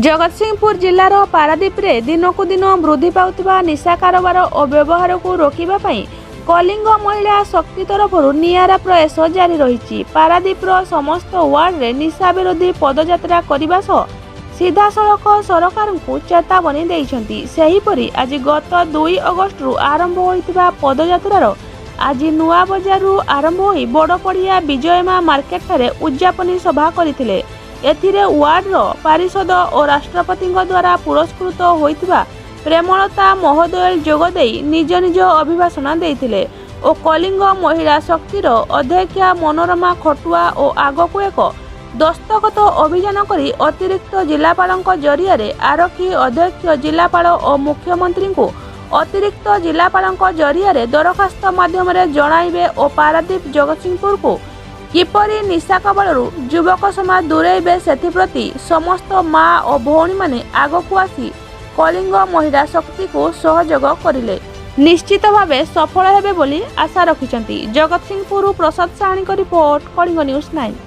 ଜଗତସିଂହପୁର ଜିଲ୍ଲାର ପାରାଦୀପରେ ଦିନକୁ ଦିନ ବୃଦ୍ଧି ପାଉଥିବା ନିଶା କାରବାର ଓ ବ୍ୟବହାରକୁ ରୋକିବା ପାଇଁ କଳିଙ୍ଗ ମହିଳା ଶକ୍ତି ତରଫରୁ ନିଆରା ପ୍ରୟାସ ଜାରି ରହିଛି। ପାରାଦୀପର ସମସ୍ତ ୱାର୍ଡରେ ନିଶା ବିରୋଧୀ ପଦଯାତ୍ରା କରିବା ସହ ସିଧାସଳଖ ସରକାରଙ୍କୁ ଚେତାବନୀ ଦେଇଛନ୍ତି। ସେହିପରି ଆଜି ଗତ 2 ଅଗଷ୍ଟରୁ ଆରମ୍ଭ ହୋଇଥିବା ପଦଯାତ୍ରାର ଆଜି ନୂଆ ବଜାରରୁ ଆରମ୍ଭ ହୋଇ ବଡ଼ପଡ଼ିଆ ବିଜୟମା ମାର୍କେଟଠାରେ ଉଦ୍ଯାପନୀ ସଭା କରିଥିଲେ। ଏଥିରେ ୱାର୍ଡର ପାରିଷଦ ଓ ରାଷ୍ଟ୍ରପତିଙ୍କ ଦ୍ୱାରା ପୁରସ୍କୃତ ହୋଇଥିବା ପ୍ରେମଲତା ମହୋଦୟ ଯୋଗଦେଇ ନିଜ ନିଜ ଅଭିଭାଷଣ ଦେଇଥିଲେ ଓ କଳିଙ୍ଗ ମହିଳା ଶକ୍ତିର ଅଧ୍ୟକ୍ଷା ମନୋରମା ଖଟୁଆ ଓ ଆଗକୁ ଏକ ଦସ୍ତଖତ ଅଭିଯାନ କରି ଅତିରିକ୍ତ ଜିଲ୍ଲାପାଳଙ୍କ ଜରିଆରେ ଆରକ୍ଷୀ ଅଧୀକ୍ଷକ, ଜିଲ୍ଲାପାଳ ଓ ମୁଖ୍ୟମନ୍ତ୍ରୀଙ୍କୁ ଅତିରିକ୍ତ ଜିଲ୍ଲାପାଳଙ୍କ ଜରିଆରେ ଦରଖାସ୍ତ ମାଧ୍ୟମରେ ଜଣାଇବେ ଓ ପାରାଦୀପ, ଜଗତସିଂହପୁରକୁ କିପରି ନିଶା କବଳରୁ ଯୁବକ ସମାଜ ଦୂରେଇବେ, ସେଥିପ୍ରତି ସମସ୍ତ ମା ଓ ଭଉଣୀମାନେ ଆଗକୁ ଆସି କଳିଙ୍ଗ ମହିଳା ଶକ୍ତିକୁ ସହଯୋଗ କରିଲେ ନିଶ୍ଚିତ ଭାବେ ସଫଳ ହେବେ ବୋଲି ଆଶା ରଖିଛନ୍ତି। ଜଗତସିଂହପୁରରୁ ପ୍ରସାଦ ସାହାଣୀଙ୍କ ରିପୋର୍ଟ, କଳିଙ୍ଗ ନ୍ୟୁଜ୍ 9।